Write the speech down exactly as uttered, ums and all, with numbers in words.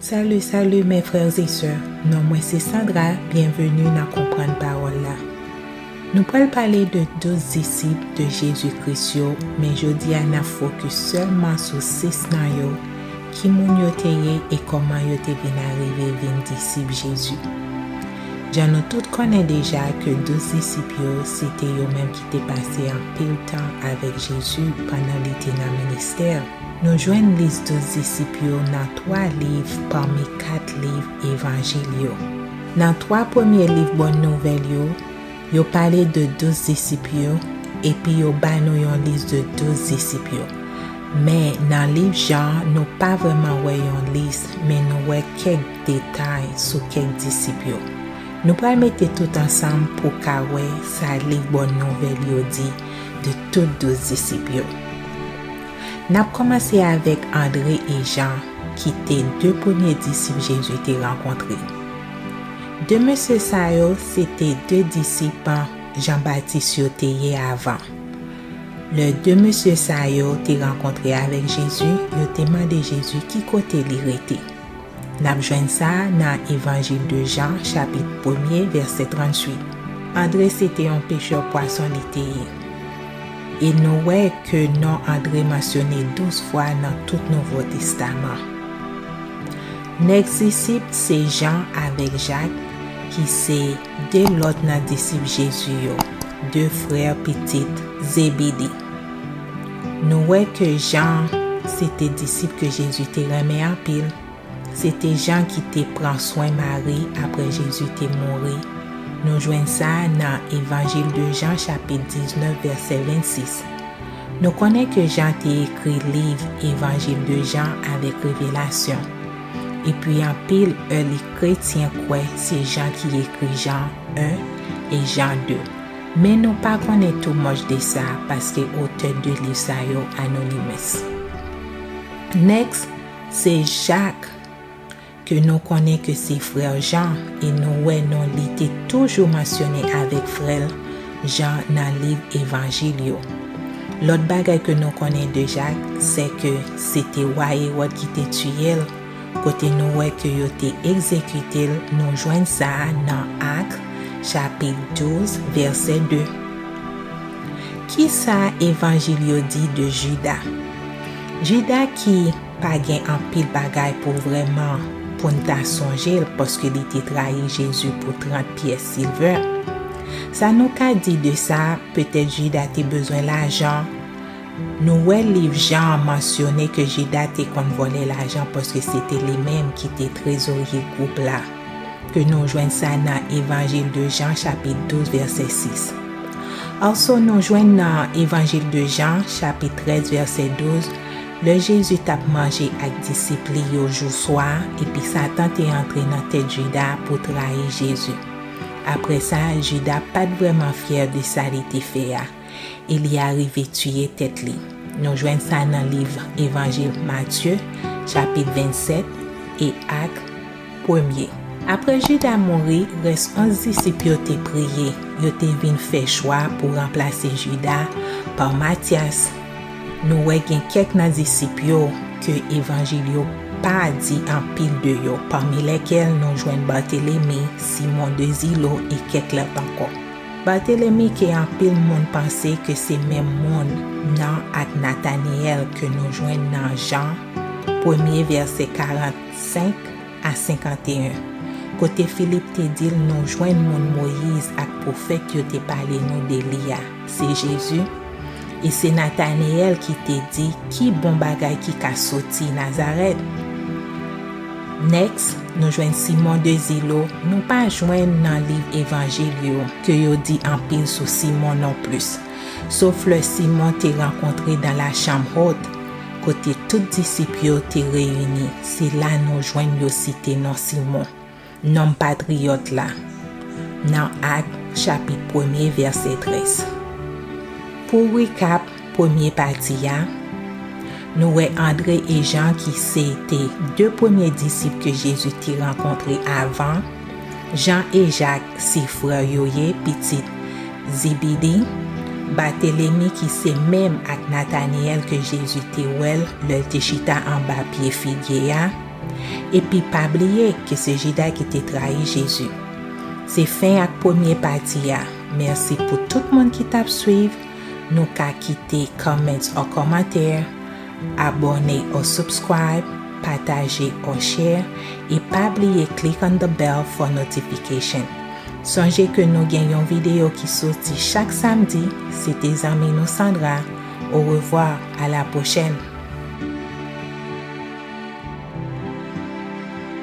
Salut, salut mes frères et sœurs. Non mwen se Sandra, byenveni nan Konprann Pawòl la. Nou pral pale de douz disip de Jezi Kris yo, men jodi a n ap fokis sèlman sou sis nan yo, ki moun yo te ye e kòman yo te vin arive vin disip Jezi. Jan nou tout konnen deja ke douz disip yo, se te yo menm ki te pase anpil tan avèk Jezi pandan li te nan ministè. Nou jwenn lis douz disip yo nan twa liv pami kat liv Evanjil yo. Nan twa premye liv Bòn Nouvèl yo, yo pale de douz disip yo, epi yo ba nou yon lis de douz disip yo. Men, nan liv Jan, nou pa vrèman wè yon lis, men nou wè kèk detay sou kèk disip yo. Nou pral mete tout ansanm pou ka wè sa liv Bòn Nouvèl yo di de tout douz disip yo. N ap kòmanse avèk Andre e Jan, ki te de premye disip Jezi te rankontre. De mesye sa yo, se te de disip Jan Batis yo te ye avan. Lè de mesye sa yo te rankontre avèk Jezi, yo te mande Jezi ki kote li rete. N ap jwenn sa nan Evanjil de Jan, chapit premye, vèsè tranntuit. Andre se te yon pechè pwason li te ye. E nou wè ke non Andre mansyone douz fwa nan tout Nouvo Testaman. Nèks disip se Jan avèk Jak, ki se de lòt nan disip Jezi yo, de frè pitit Zebedi. Nou wè ke Jan se te disip ke Jezi te renmen anpil. Se te Jan ki te pran swen Mari apre Jezi te mouri. Nou jwenn sa nan Evanjil de Jan, chapit diznèf, vèsè vennsis. Nou konnen ke Jan te ekri liv Evanjil de Jan avèk Revelasyon. Epi anpil early kretyen kwè se Jan ki ekri Jan en e Jan de. Men nou pa konnen too much de sa, paske otè de liv sa yo anonymous. Nèks, se Jak, ke nou konnen ke se frè Jan, e nou wè non li te toujou mansyone avèk frè l Jan nan liv Evanjil yo. Lòt bagay ke nou konnen de Jak, se ke se te wa Ewòd ki te tiye l, kote nou wè ke yo te egzekite l, nou jwenn sa a nan Ak, chapit douz, vèsè de. Kisa Evanjil yo di de Jida? Jida ki pa gen anpil bagay pou vrèman pou n ta sonje l, paske li te trayi Jezi pou trant pyès silvè. Sa nou ka di de sa, petèt Jida te bezwen lajan. Nou wè liv Jan an mansyone ke Jida te konn vòlè lajan, paske se te li menm ki te trezorye gwoup la, ke nou jwenn sa nan Evanjil de Jan, chapit douz, vèsè sis. Also, nou jwenn nan Evanjil de Jan, chapit trèz, vèsè douz, lè Jezi t ap manje ak disip li yo jou swa, epi Satan te antre nan tèt Jida pou trayi Jezi. Apre sa, Jida pa t vrèman fyè de sa li te fè a, e li arive tiye tèt li. Nou jwenn sa nan liv Evanjil Matye, chapit vennsèt, e Ak, premye. Apre Jida mouri, rès onz disip yo te priye. Yo te vin fè chwa pou ranplase Jida pa Matyas. Nou wè gen kèk nan disip yo ke Evanjil yo pa di anpil de yo, pami lèkèl nou jwenn Bartelemi, Simon de Zilo e kèk lòt ankò. Bartelemi ke anpil moun panse ke se menm moun nan ak Nataneyèl ke nou jwenn nan Jan, premye, vèsè karannsenk a senkanteyen, kote Filip te di l, nou jwenn moun Moyiz ak pwofèt yo te pale nou de li a, se Jezi. E se Nataneyèl ki te di, ki bon bagay ki ka soti Nazarèt? Nèks, nou jwenn Simon de Zilo, nou pa jwenn nan liv Evanjil yo ke yo di anpil sou Simon nonplis. Sof lè Simon te rankontre dans la chambre haute, kote tout disip yo te reyini, se la nou jwenn yo site non Simon, nonm patriyòt la, nan Ak, chapit premye, vèsè trèz. Pou recap premye pati a, nou wè Andre e Jan ki se te de premye disip ke Jezi te rankontre avan, Jan e Jak se frè yo ye, pitit Zebedi, Bartelemi ki se menm ak Nataneyèl ke Jezi te wè l lè l te chita anba pye figye a, Epi pa bliye ke se Jida ki te trayi Jezi. Se fen ak premye pati a. Mèsi pou tout moun ki t ap swiv. Nou ka kite comments or kòmantè, abòne or subscribe, pataje or share, e pa bliye click on the bell for notification. Sonje ke nou gen yon videyo ki soti chak samdi. Se te zanmi nou Sandra. Orevwa, a la pwochèn.